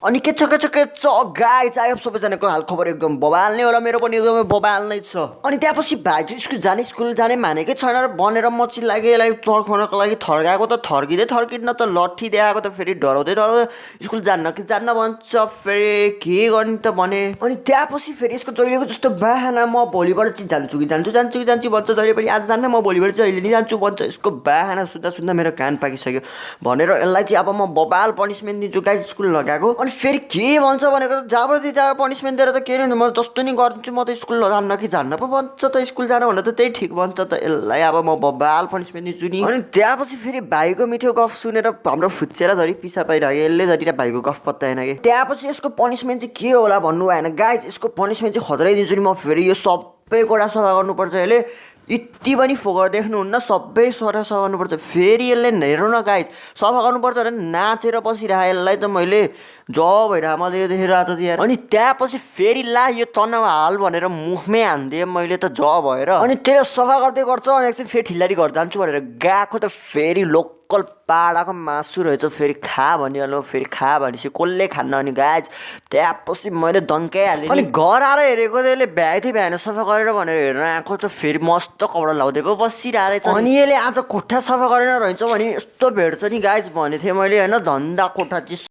अनि के छ गाइज आयो सबैजनाको हालखबर एकदम बबाल नै होला मेरो पनि एकदमै बबाल नै छ। अनि त्यसपछि भाइ चाहिँ स्कुल जाने मानेकै छैन र भनेर म चाहिँ लाग्यो यसलाई तर्खाउनको लागि थर्काएको त थर्किन्न त लट्ठी देखाएको त फेरि डराउँदै स्कुल जान्न कि जान्न भन्छ फेरि के गर्ने त भने। अनि त्यसपछि फेरि यसको जहिलेको जस्तो बाहाना म भोलिबाट चाहिँ जान्छु भन्छ जहिले पनि आज जान्न म भोलिबाट चाहिँ अहिले नै जान्छु भन्छ। यसको बाहाना सुन्दा मेरो कान पाकिसक्यो भनेर यसलाई चाहिँ अब म बबाल पनिसमेन्ट दिन्छु गाइज स्कुल लगाएको। अनि फेरि के भन्छ भनेको जब पनिसमेन्ट दिएर त के नि म जस्तो नि गरिदिन्छु म त स्कुल जान्न कि जान्न पो भन्छ त स्कुल जान भन्दा त त्यही ठिक भन्छ त यसलाई अब म बबाल पनिसमेन्ट दिन्छु नि। अनि त्यसपछि फेरि भाइको मिठो गफ सुनेर हाम्रो फुच्चेर झरी पिसा पाइरहेको यसले झरी भाइको गफ पत्ताएन कि। त्यसपछि यसको पनिसमेन्ट चाहिँ के होला भन्नु भएन गाइज यसको पनिसमेन्ट चाहिँ खतरै दिन्छु नि म फेरि यो सबै कोडा सफा गर्नुपर्छ यसले यति पनि फोकर देख्नुहुन्न सबै सफा गर्नुपर्छ फेरि यसले हेर्नु न गाइज सफा गर्नुपर्छ भने नाचेर बसिरहेको यसलाई त मैले भइरहेको मैले यो देखेर आज यार। अनि त्यसपछि फेरि ला यो तनाव हाल भनेर मुखमै हानिदिएँ मैले त भएर। अनि त्यसले सफा गर्दै गर्छ अनि एकछिन फेरि ठिल्लारी घर जान्छु भनेर गएको त फेरि लोकल पाडाको मासु रहेछ फेरि खा भनिहाल्नु फेरि खा भनेपछि कसले खान्न अनि गाइज त्यसपछि मैले दन्काइहालेँ। अनि घर आएर हेरेको त यसले भ्याएन सफा गरेर भनेर हेर्न आएको त फेरि मस्त कपडा लाउँदिएको बसिरहेको रहेछ। अनि यसले आज कोठा सफा गरेन रहेछ भने यस्तो भेट्छ नि गाइज भनेको थिएँ मैले होइन धन्दा कोठा चाहिँ